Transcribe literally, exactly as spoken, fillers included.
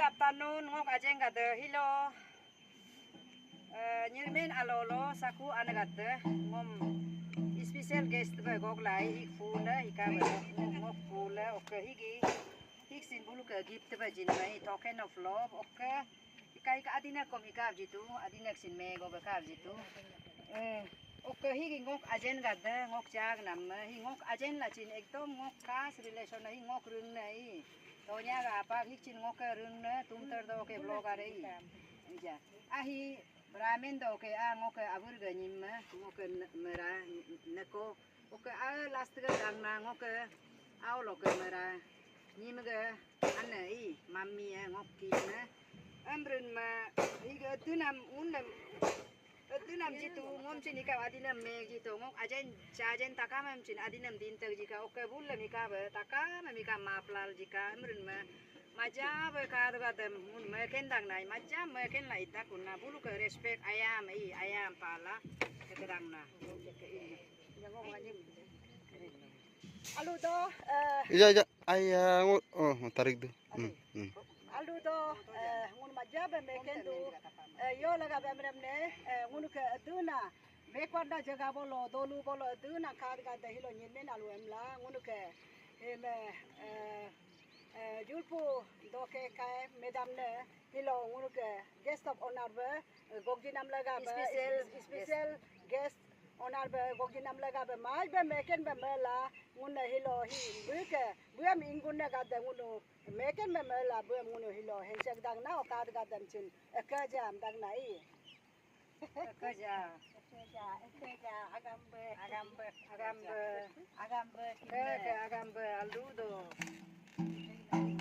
Afternoon, ngok ajeng gade hilo. Eh, nyirmen alolo saku ane gade ngom special guest be gok lai hik fule hika be ngok, ngok fule oke higi hik sin bulu ke gift be jin mai token of love oke. Ika ika adina kom ika abjitu, adina sin me go be ka abjitu. Eh, oke higi ngok ajen gade ngok jag nam hi ngok ajen la chin ekdom ngok khas relation hi ngok rung na i. Tonya ga apa hik chin ngok ke rung na tumtar do ke blog are i. Ija. Ahi ramen do ke a ngok ke abur ga nyim ma ngok ke mera neko. Oke a last ga dang na ngok ke au lo ke mera. Nyim ga ane i mami e ngok ki na. Amrun ma i ga tunam unam Edinam jitu ngom chin ika adinam me jitu ngok ajen chajen takam em chin adinam dintak jika oke bulam ika be takam em ika maplal jika emrin me maja be kadu kadem mun me kendang nai maja me ken la ita kunna bulu ke respect ayam i ayam pala kedang na. Alu do, eh, Ija ija aya ngut oh tarik du. Hmm, hmm. Alu do, eh, ngun maja be mekendu, eh, yo laga be mremne, eh, ngunu ke eduna, mekwarda jaga bolo, dolu bolo eduna kad gade hilo nyinmen alu emla, ngunu ke, em, eh, eh, julpu do ke kai madam ne, hilo ngunu ke guest of honor be, eh, gokjinam laga be, Special special guest honor be gokjinam laga be, maj be meken be mela, ngunu hilo hi, buke, buem inggun ne gade ngunu, meken be mela, buem ngunu hilo, hensek dang na, okad gadem chin, eke jam dang na i. Eke ja. Eke ja, eke ja, agam be. Agam be. Agam be. Agam be. Ke, ke agam be, alu do.